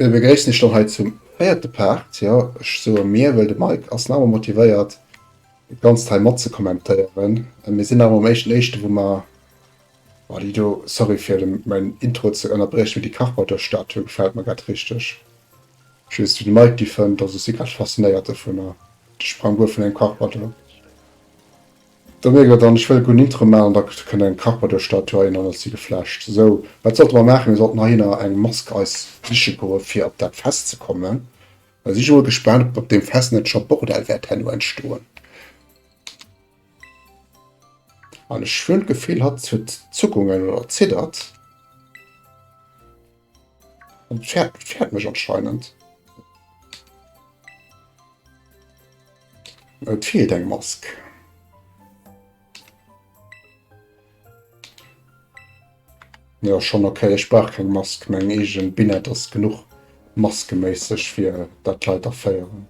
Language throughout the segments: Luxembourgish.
Mir begréissen iech dann hei zum véierte Part. Jo, ech soe mir, well de Mike ass nach ëmmer motivéiert, dat Ganzt hei matzekommentéieren. Mir sinn awer um éischten éischte, wou mer, oh déi do, sorry fir de mäin Intro ze ënnerbriechen, mee déi Kachbauterstatue gefält mer grad richteg. Ech weess net, wéi de Mike déi fënnt, also ech si grad faszinéiert dovunner, de Sprangbuer vun engem Kachbateau. Da mierkt der dann, ech wëll e gudden Intro maachen an da kënnt eng Carpador-Statue heihin an ass si geflasht. Sou, wat sollte mer maachen? Mir sollten heihinner eng Mask eis siche goe fir op dat Fest ze kommen. Da si ech emol gespaant, ob op deem Fest net scho Bordell wäert herno entstoen. An ech hunn d'Gefill, hatt huet Zuckungen oder ziddert. An fäert, fäert mech anscheinend. Et feelt eng Mask. Ja, schon okay. Ech brauch keng Mask. Meng eegen Binette ass genuch maskeméisseg fir dat d'Leit erféieren.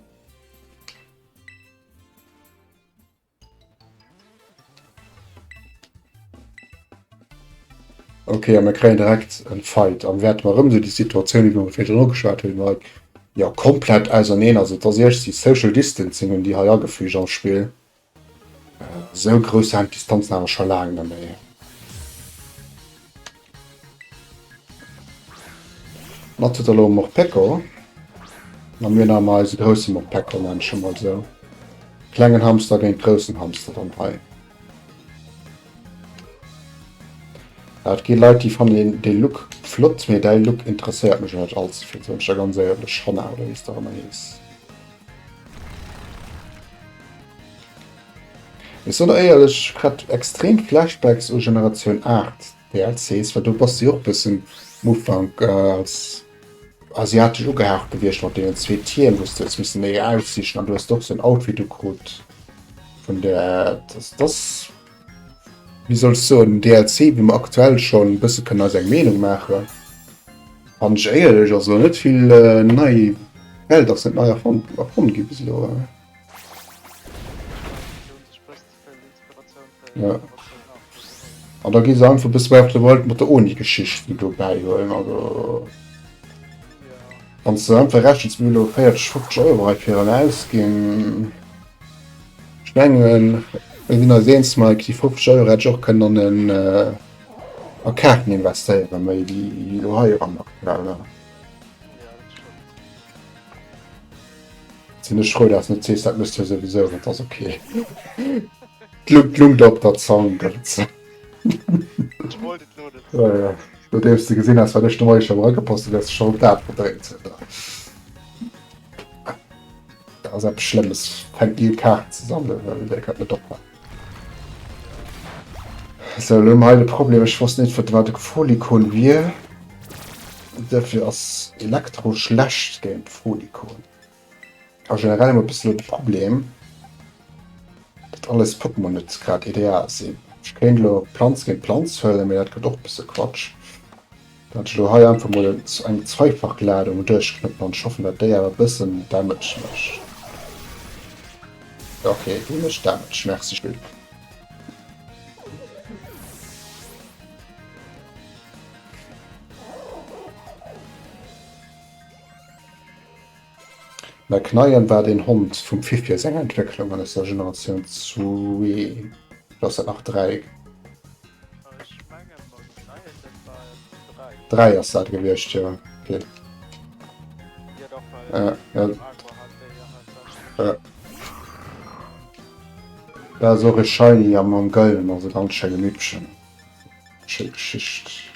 Ok, a mir kréien direkt en Fight. An wäerte mer erëm esou déi Situatioun, déi mer virdrun ugeschwat hunn, like, jo, komplett auserneen. Also et ass iergst déi Social Distancing hunn déi hei agefügt am Spill. Esou grouss waren d'Distanzen awer scho laang net méi. Mat huet elo Morpeko. A mir hunn awer eise grousse Morpeko, nennen ech e mol esou. Klengen Hamster géint groussen Hamster dann hei. Ja, et gi Leit, déi fannen dee Look flott, mee däi Look interesséiert mech net all ze vill, soen ech der ganz éierlech, Hanna oder wéi s de och ëmmer hees. Ech soen der éierlech, ech hat extrem Flashbacks u Generatioun 8 DLCs, well do bass de jo och bëssen am Ufank als asiatesch ugehaucht gewiescht mat deenen zwee Tierm, wou s de hues missen déi aussichen an du hues och sou en Outfit ukrut vun der, dat ass, wéi soll ech soen, en DLC, wou mer aktuell schonn e bësse kënnen eis eng Meenung maachen, fannen ech éierlech. Also net vill nei Welt ass net nei erfonnt erfonnt gi bis elo. Ja. An da gi se einfach bis Breath of the Wild mat der Oni-Geschicht déi do bäihuelen. Also wann s de einfach rechens, mir hunn elo 40, 50 Euro hei fir en ausginn. Ech mengen, mir sinn eis eens, Mike, déi 50 Euro hätt ech och kënnen an en a Kaarten investéieren, méi wéi elo hei eran aktuell. Sinn ech frou, dass net sees, dat mëss du souwisou, dat ass ok. D'Lungt op der Zong gëtt. Ech wollt et lo net Ja, ja. Nodeems de gesinn has, wat ech de Moie scho eragepost hunn, hues de scho op dat verdrénkt. Dat ass eppes Schlëmmes. Fänkt un Kaarten ze sammelen, well der kënnt net ophalen. Sou, elo hu mer hei de Problem, ech wosst net, wat de Folikon wier. Duerfir ass Elektro schlecht géint Folikon. A generell hu mer e bëssen elo de Problem, datt all eis Pokémon net grad ideal sinn. Ech kéint elo Planz géint Planz huelen, mee dat gëtt och e bësse Quatsch. Datt ech elo hei einfach mol eng Zweifachladung duerchknëppen an ech hoffen, datt déi awer e bëssen Damage mécht. Ok, déi mécht Damage. Merci Spill. Mä Kneien war den Hond vum Fiffi seng Entwécklung an der Generatioun zwee, oder ass dat nach dräi? Dräi ass dat gewiescht, jo. Okay. Ja, ja. Ja. Dat ass och e Shiny am am Gëllenen, also ganz schéine Mippchen. Schéi Geschicht.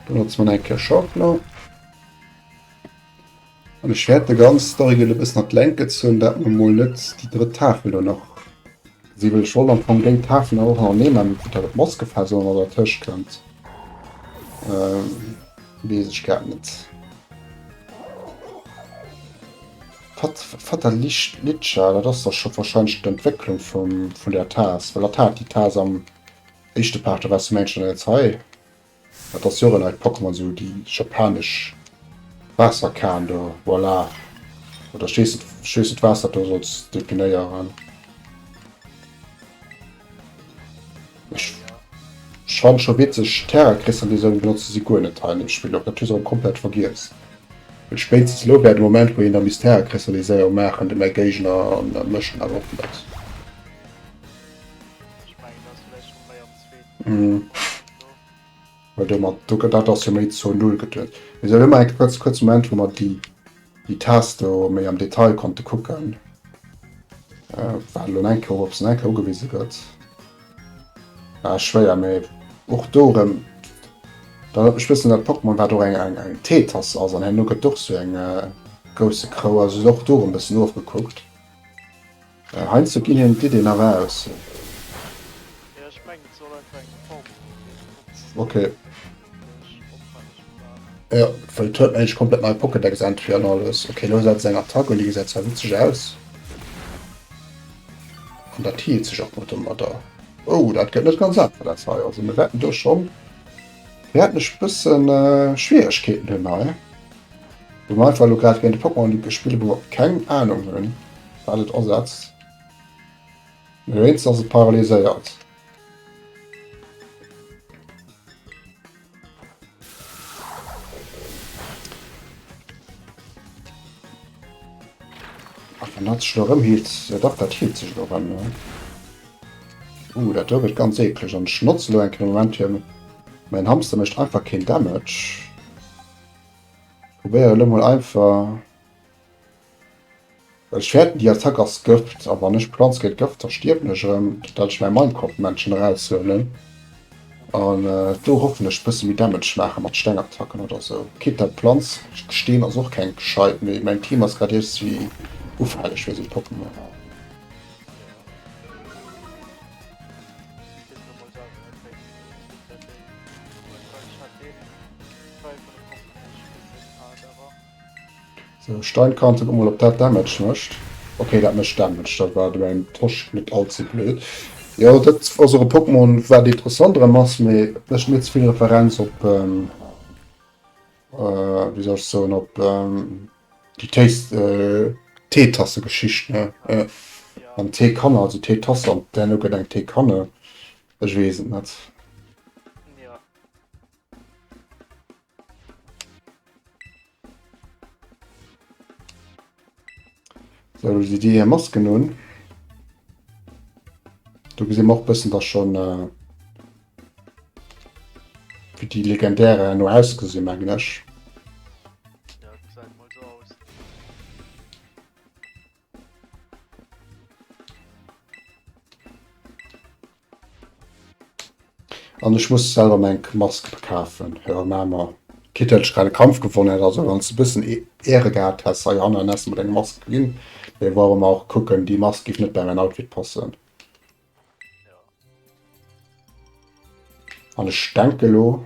Benotze mer eng Kéier Sharpener. An ech wäert de ganz Story e bëssen an d'Längt gezunn, dat mer mol net déi drëtt Tafel do nach gesi well ech wollt am Fong déi Tafel och hannerneeman, mee vu dat et Maskefest och nach dertëscht kënnt, weess ech grad net. Vaterlicha, dat ass da scho wahrscheinlech d'Entwécklung vum vun der Taass, well dat hat déi Taass am éischte Part, da war se mengen ech net hei. Dat ass jo och en neit Pokémon, esou déi japanesch Waasserkan do, voilà. Oder ech weess net, ech weess net wat dat do solls definéieren. Ech fannen scho witzeg, Terrakristalliséierung benotze si guer net hei an deem Spill, och dat hu se erëm komplett vergiess. Well spéitstens elo wär de Moment wou een da misst Terrakristalliséierung maachen, de mäi Géigner, an dat mécht en awer och net. Well domat, do, dat ass jo méi Zon 0 geduet. Mee sou elo mol eng kuerz, kuerze Moment, wou mer déi, déi Taass do méi am Detail konnte kucken. Wat elo eng Kéier, ob se eng Kéier ugewise gëtt. Ah, schwéier, mee och do erëm, dat huet mech bëssen dat Pokémon, wat och eng, eng, eng Teetass ass an herno gëtt och sou eng grousse Krou, also och do erëm bëssen ofgekuckt. Heiansdo ginn hinnen d'Iddien awer aus. Okay. Ja, well et huet eigentlech komplett nei Pokédex Entry an alles. Okay, lo setzt eng Attack un, déi gesäit zwar witzeg aus. An dat heelt sech och mat domadder. Oh, dat gëtt net ganz einfach dat hei. Also mir wäerten do schonn wäerten ech bëssen äh, Schwieregkeeten hunn hei. Wou mer einfach elo grad géint e Pokémon spillen, wou mer keng Ahnung hunn, wat et asetzt. Mee wéinstens ass et paralyséiert. Ach, wann dat sech elo erëm heelt. Jo dach, dat heelt sech elo erëm, ne? Uh, dat do gëtt ganz eekleg. An ech notze elo eng Kéier de Moment fir mäin Hamster mécht einfach keen Damage. Probéiere lo mol einfach, well ech fäerten déi Attack ass Gëft a wann ech Planz géint Gëft da stierwen ech erëm, dat ech mäi Minecraft-Männchen eraushuelen an do hoffen ech bësse méi Damage maache mat Stengattacken oder sou. Quitte dat Planz Steen ass och keng gescheit, mee mäin Team ass grad iergendwéi ufälleg fir esou Pokémon. So, Steinkante, guck mol ob dat Damage mécht. Okay, dat mécht Damage, dat war mäin Tosch net all ze blöd. Jo, dat ass och e Pokémon wat interessant erëm ass, mee et mécht mir ze vill Referenz op, ähm, äh, wéi soll ech soen, op ähm, déi Téis, äh, Teetassegeschicht, ne? Äh, an Teekanne, also Teetasse an herno gëtt eng Teekanne. Ech weess et net. So, lo si déi hir Masken un. Do gesi mer och bëssen, dass schon äh, wéi déi Legendäre no ausgesinn, mengen ech. Ja, gesäit mol sou aus. An ech muss selwer meng Mask kafen. Jo, maache mer. Quitte datt ech grad e Kampf gewonnen hätt, also wann s de e bëssen Äre gehat häss heihanner, dann häss de mer deng Mask ginn. Mee woawer mer och kucken, déi Mask géif net bei mäin Outfit passen. An ech denke lo.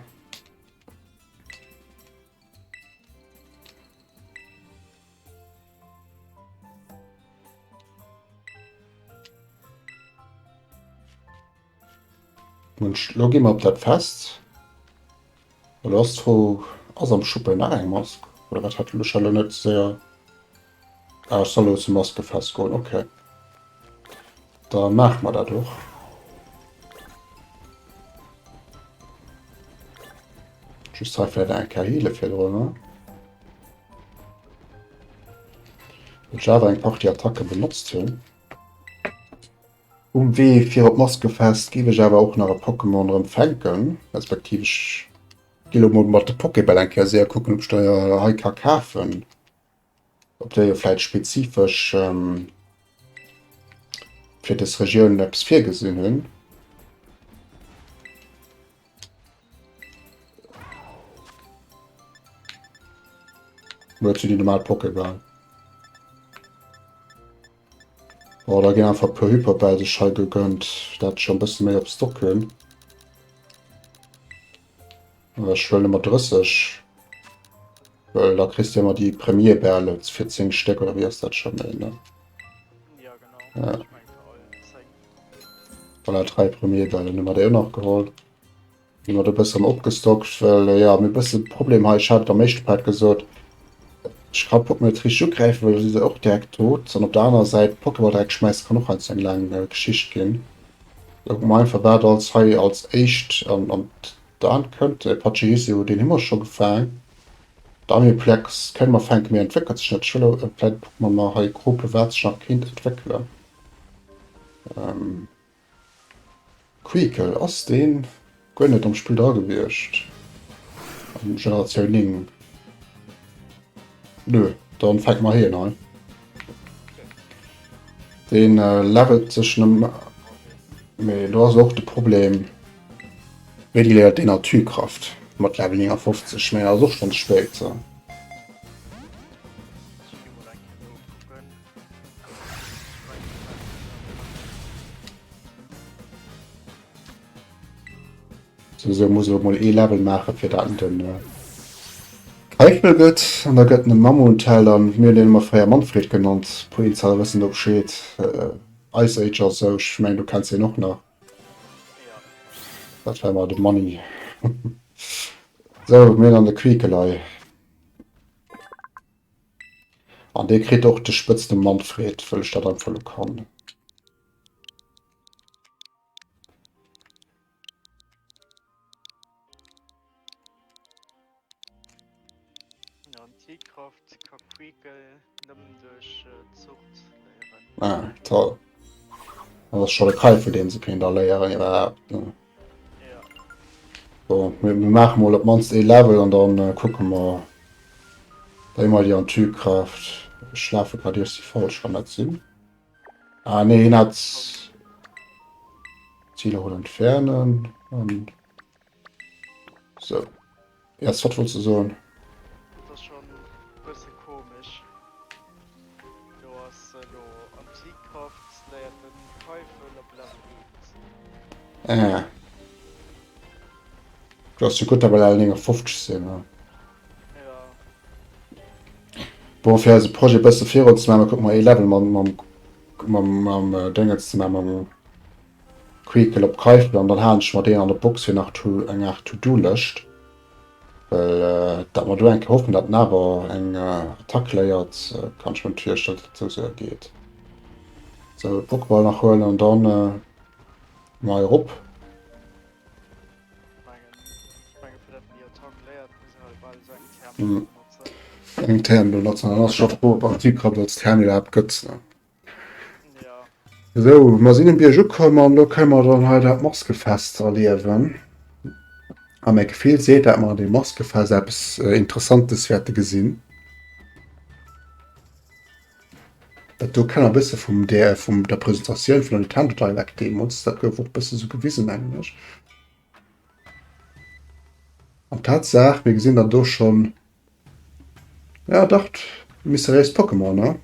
Mensch, lo gi mer op dat Fest. Oder ass d'Fro, ass am Schuppen nach eng Mask? Oder wat hat elo elo net séier? Ah, ech soll elo zum Maskefest goen, okay. Da maache mer dat och. Just hei vläicht eng Kéier heale virdrun, ne? Ech awer eng Partie Attacke benotzt hunn. Um Wee fir op d'Maskefest géif ech awer och nach e Pokémon erëm fänken, respektiv ech gi lo mol mat de Pokébäll eng Kéier séier kucken, ob ech der hei ka kafen, ob déi jo vläit spezifesch fir dës Regioun eppes virgesinn hunn. Oder zu déi normal Pokéball. Oh, da ginn einfach e puer Hyperbäll sech hei gegönnt, dat ech e bësse méi op Stock hunn. Ech huele mat 30. Well da kriss de ëmmer déi Premierbälle fir 10 Stéck oder wéi ass dat scho méi, ne? Ja, genau. Ja. Ech meng fir all 10. Voilà, 3 Premierbällen hu mer déi och nach geholl. Hu mer do bëssen opgestockt, well ja, mir bëssen Problem hei, ech hat et am éischte Part gesot, ech kann d'Pokémon net richteg ugräifen, well da si se och direkt tot. An op der anerer Säit Pokéball direkt schmäissen kann och heiansdo eng laang Geschicht ginn. Da kucke mer einfach wat als hei als éischt an an d'An kënnt. De Pachirisu, deen hu mer scho gefaang. D'Amiplex kënne mer fänken, mee entwéckelt sech net. Ech wëll elo vläit kucke mer mar hei grob wat sech nach kéint entwéckelen. Queequeg, ass deen guer net am Spill dra gewiescht an Generatioun 9? Nö, dann fänke mer hien hei. Deen levelt sech nëmme, mee do ass och de Problem, wéini léiert deen Naturkraft mat Level 59? Ech mengen dat ass och schonn ze spéit. Souwisou muss elo mol ee Level maachen, fir dat en den Keifel gëtt. An da gëtt en e Mammuntel an mir hunn deen ëmmer fréier Manfred genannt. Puer Insider wëssen do Bescheed. Ice Age a sou, ech mengen du kenns deen och nach. Dat war ëmmer de Manni. Sou, mir hunn an de Queekelei. An dee kritt och de Spëtznumm Manfred, wëll ech dat einfach elo kann. Ah, toll. Dat ass scho de Keifel, deen se kéint erléieren iwwerhaapt. Ne? Ja. So, mir, mir maache mol op d'mannst ee Level an dann äh, kucke mer. Da hu mer déi Antykraft. Ech lafe grad iech si falsch, kann dat sinn? Ah nee, hien hat Ziele entfernen. An so. Ja, wat wolltest du soen? Dat ass schon bësse komesch. Do ass elo Antikraft léiert den Teufel op Level 1. Ah. Du ass jo gutt, datt mer Level 59 sinn. Ne? Ja. Bon, fir eise Projet bësse virun ze maachen, kucke mer ee Level mam, mam, mam, mam äh, Déngens ze maachen, mam Quekel op Keifel an dann halen ech mer deen an der Box fir nach to, eng Aart To-Do-Lëscht. Well dat mer do eng Kéier hoffen, dat en awer eng Attack léiert, kann ech mer net virstellen, dat dat esou séier geet. Sou, Pokéball nach huelen an dann mei erop. Eng Therm benotzen, dann ass scho fro, ob Antikraft als Therm iwwerhaapt gëtt. Sou, mer sinn um Bierg ukomm an elo kënne mer dann hei dat Maskefest erliewen. A mäi Gefill seet, dat mer an deem Maskefest eppes Interessantes wäerte gesinn. Dat do kennt e bësse vum der vum der Presentatioun vun der Nintendo Direct deemools. Dat gouf och bësse sou gewisen, mengen ech. An Tatsaach, mir gesinn dann do schonn Ja, dach, mysteriéist Pokémon, ne?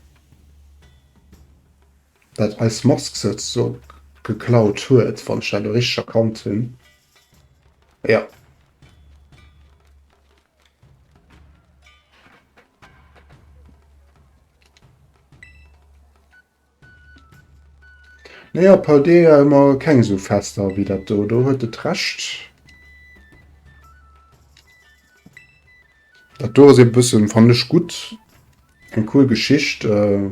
Dat eis Mask souzesoen geklaut huet, wann ech dat elo richteg erkannt hunn. Ja. Nee, op Paldea hu mer keng esou Fester wéi dat do. Do huet et Recht. Dat do ass e bëssen, fannen ech gutt, eng cool Geschicht. Äh,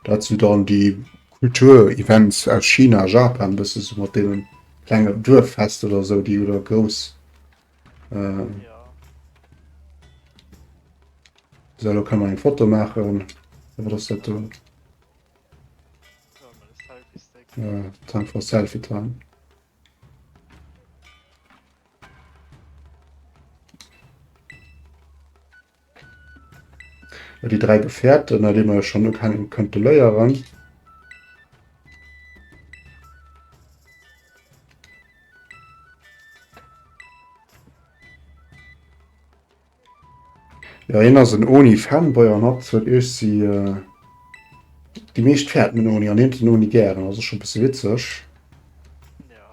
dat sou dann déi Kultur-Events aus China, Japan, bësse sou mat deene klenge Duerffest oder sou, déi oder grouss. Äh, Ja. So, elo kënne mer eng Foto maachen. Wat ass dat do? Ja, Time for Selfie Time. Déi 3 Gefährten, déi mer jo schonn ukennen könnte léieren. Ja, hien ass en Oni Fanboy an hatt huet ierg si déi meescht fäerten den Oni an hien huet den Oni gären, also scho bësse witzeg. Ja.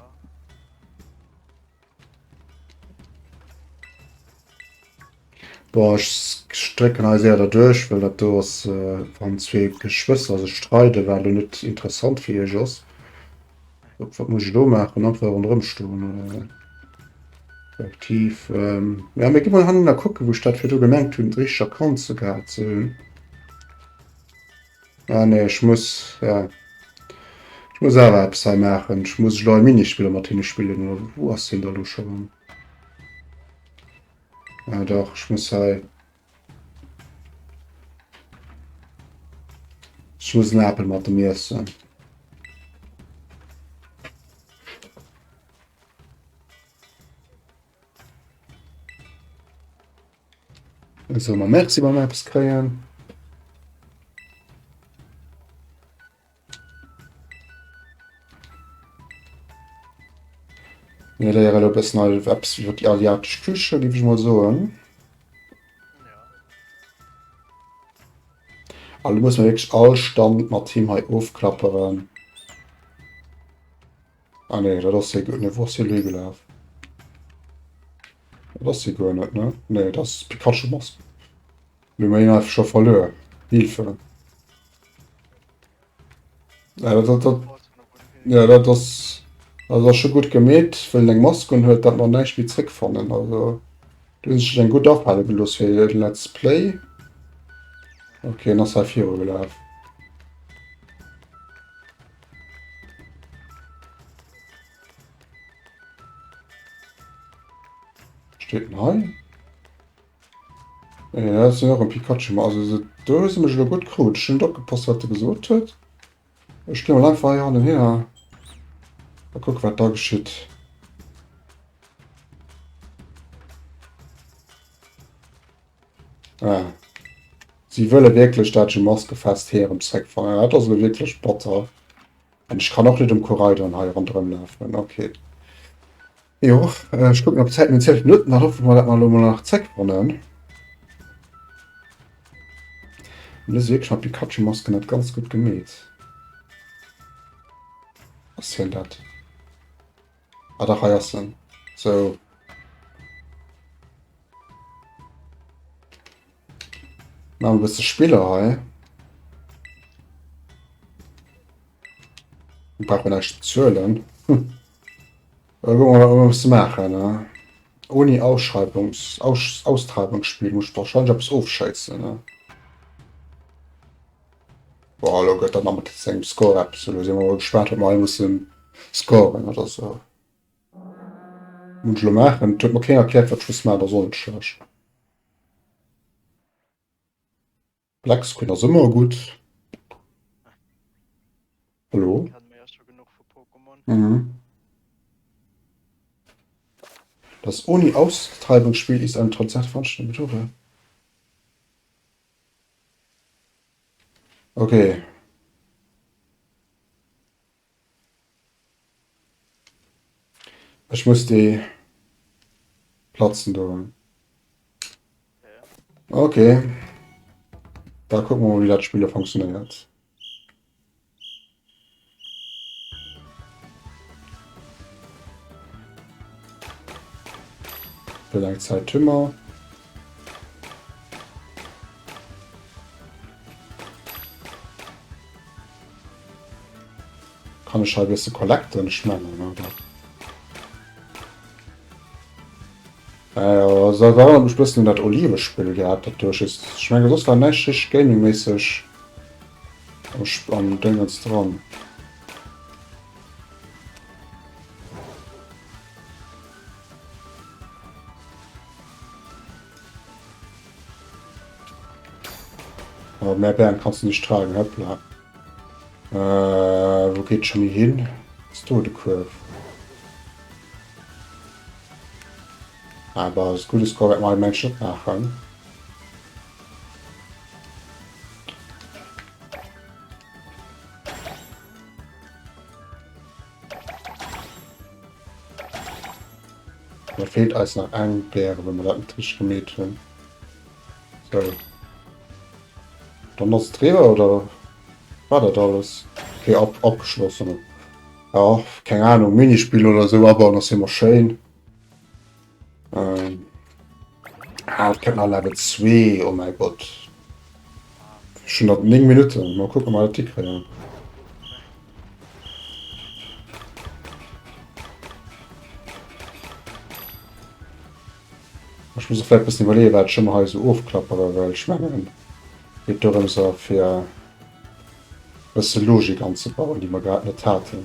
Bon, ech strécken hei séier derduerch, well dat do ass, wann zwee Geschwëster sech streiden, wat elo net interessant fir iech ass. Wat muss ech elo maachen? Einfach ronderëm stoen oder? Aktiv. Ja, mir gi mol hannen a kucken, wou ech dat virdu gemengt hunn, richteg erkannt ze gehat ze hunn. Ah nee, ech muss, ja. Ech muss awer eppes hei maachen. Ech muss elo e Minispiller mat hinne spillen, oder wou ass hien da elo scho? Ah dach, ech muss hei. Ech muss en Apel mat dem iessen. So, mal Merci beim eppes kréien. Mir léiere elo e bëssen hei eppes iwwer déi asiatesch Küche, géif ech mol soen. Also muss man wierklech all Stand mat him hei ofklapperen. Ah nee, dat ass hie guer net. Wou ass hie elo higelaf? Dat ass hie guer net, ne? Nee, dat ass Pikachu-Mask. Elo hu mer hien einfach scho verluer. Hilfe. Ja, dat, dat, dat, ja, dat ass, dat ass scho gutt gemeet, well en eng Mask un huet, dat mer näischt méi zréckfannen. Also, do hunn se sech eng gutt afale gelooss fir de Let's Play. Okay, en ass hei viru gelaf. Steet en hei? Ja, dat ass jo och en Pikachu, ma also se, do hu se mech elo gutt krut. Ech hunn net opgepasst, wat e gesot huet. Ech gi mol einfach hei hannen hier a kucke wat da geschitt. Ah. Si wëlle wierklech, dat ech e Maskefest hir erëm zréckfannen. Dat ass elo wierklech batter. An ech kann och net um Koraidon hei ronderëm lafen. Okay. Jo, ech kucken op d'Zäit, mir hunn 12 Minutten, dann hoffe mer, dat mer elo mol nach zréckfannen. An dës wierklech mat Pikachu-Masken dat ganz gutt gemeet. Ass hien dat? Ah dach, hei ass en. Sou. Machen wir e bësse Spiller hei. Brauch man näischt bezuelen. Hm. Äh, gucken wir mal, was wir machen. Ne? Ohne Ausschreibungs Aus Austreibungsspiel muss ich wahrscheinlich etwas ofschäizen. Ne? Boah, lo gëtt dat nach mat sengem Score eppes. Lo si mer mol gespaant, wat mer hei mussen scoren oder sou. Muss ech lo maachen? Et huet mer keen erkläert, wat ech muss maachen, dat ass och net schlecht. Black Screen ass ëmmer gutt. Hallo? Kennen mir ja schon genug vu Pokémon. Mhm. Das Oni Austreibungsspiel ist eine Konzertveranstaltung mit Methode. Okay. Ech muss déi platzen do. Okay. Da gucken wir mal, wie dat Spiel funktioniert. Wéi laang Zäit hu mer? Kann ech hei e bësse collecten? Ech mengen, oder? Äh, also dat erinnert mech bëssen un dat Olivespill gehat, dat duerch ist. Ech menge soss war näischt richtig gamingméisseg am, am Dingens dran. Aber mehr Bären kannst du nicht tragen, hoppla. Äh, wo geet schon hin? Ist do de Kuerf? Aber das gute Score wird mal Mensch net machen. Da fehlt eis nach eng Beere, wenn wir dat net richtig gemeet hunn. So. Dann ass et driwwer oder war dat alles? Okay, ab, abgeschlossen. Ja, keng Ahnung, Minispiel oder sou abauen ass ëmmer schéin. Ähm. Ah, et kënnt nach Level 2, oh mäi Gott. Schon nach 9 Minutten, mal kucken, ob mer dat hikréien. Ech muss och vläicht bëssen iwwerleeën, wat ech ëmmer hei esou ofklappere, well ech mengen, et geet dorëms a fir e bësse Logik anzebauen, déi mer grad net haten.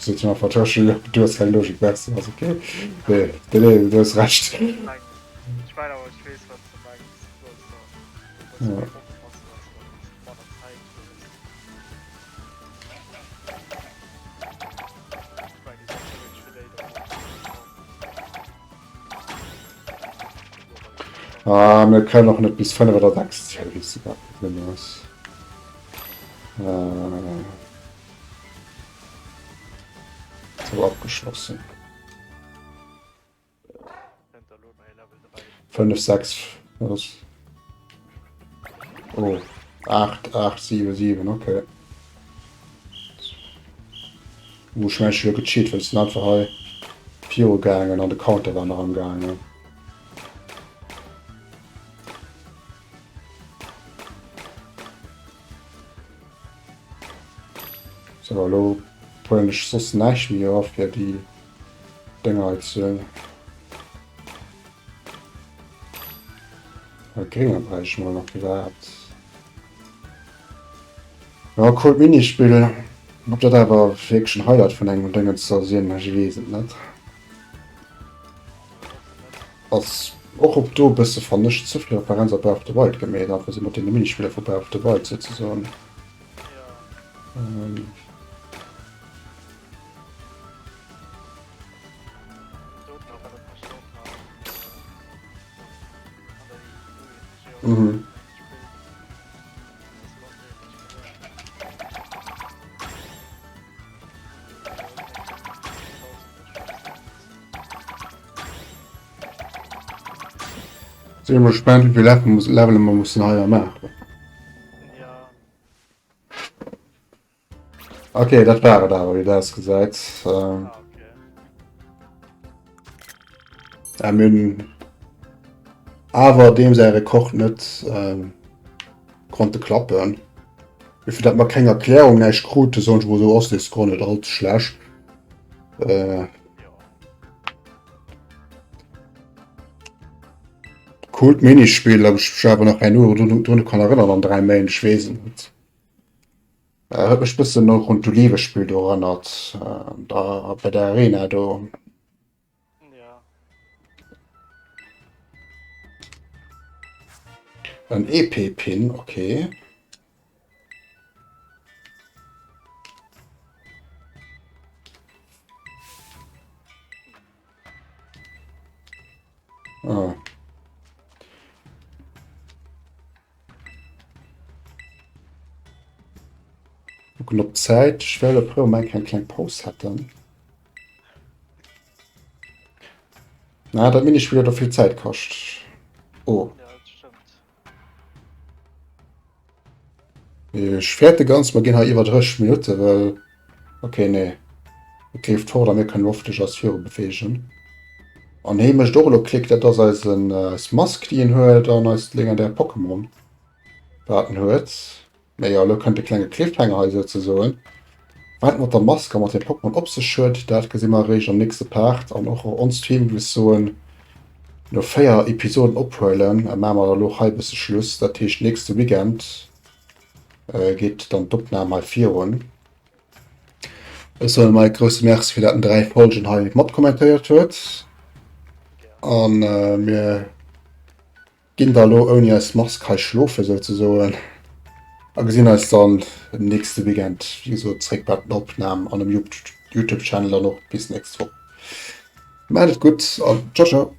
Seet hien einfach, Tësche, du hues keng Logik, merci, ass ok. Nee, nee, nee, du hues Recht. Ech mengen awer, ech weess, wat s de mengs. Du sollst da e bësse méi oppassen, dass du e bësse manner Zäit hues. Ah, mir können och net bis 5 oder 6 zielen, wéi s de grad gesinn hues. Äh, so abgeschlossen. 5, 6, was? Oh, 8, 8, 7, 7, okay. Wo ich mein, schon gecheat, weil es einfach hei viru gaangen an de Counter war nach am gaangen. So, elo huelen ech soss näischt méi of fir déi Dénger hei ze hunn. Grénger bräicht ech mol nach iwwerhaapt. Ja, coolt Minispill. Ob dat awer wierklech en Highlight vun engem Déngens soll sinn, ech weess et net. Ass och op do e bësse fannen ech ze vill Referenz op Breath of the Wild gemeet, einfach sou mat deene Minispiller vu Breath of the Wild souzesoen. Ähm. Mhm. Sinn emol gespannt wéivill Level Levele mer mussen hei maachen. Okay, dat war et awer wéi et ausgesäit. Ähm, ah, mir hunn awer deem säi Rekord net ähm, konnte klappen. Fir dat mer keng Erklärung näischt krute, soen ech mol esou, ass dee Score net all ze schlecht. Äh, Coolt Minispill, ob ech mech awer nach herno drun kann erënnern an 3 Méint, ech weess et net. Äh, huet mech bëssen och un d'Olivespill do erënnert, äh, da bei der Arena do. Ja. En EP-Pin, okay. Ah. Kucken op d'Zäit. Ech wär elo frou, wa mer eng kleng Paus hätten. Na, dat Minispill huet och vill Zäit kascht. Oh. Ja, dat stëmmt. Ech fäerte ganz, mer ginn hei iwwer 30 Minutte, well ok, nee, et leeft fort a mir kënnen hoffentlech eis viru beweegen. An hee mécht och elo Klick, dat ass eisen, eis Mask, déi en huet an eist legendäert Pokémon, wat en huet. Mee jo, elo kënnt e klenge Cliffhanger hei souzesoen. Wat et mat der Mask a mat dem Pokémon op sech huet, dat gesi mer eréischt am nächste Part. An och on Stream, géif ech soen, no 4 Episoden ophuelen, maache mer elo hei e bësse Schluss. Dat heescht, nächste Weekend geet dann d'Opnam hei virun. Ech soen dem Mike grousse Merci, fir dat en 3 Folgen hei matkommentéiert huet. An mir Ginn da lo ouni eis Mask hei schlofen souzesoen a gesinn eis dann nächste Weekend wéi gesot zréck bei den Opnahmen an dem Youtube Channel dann och bis nächst Woch. Maat et gutt an ciao ciao.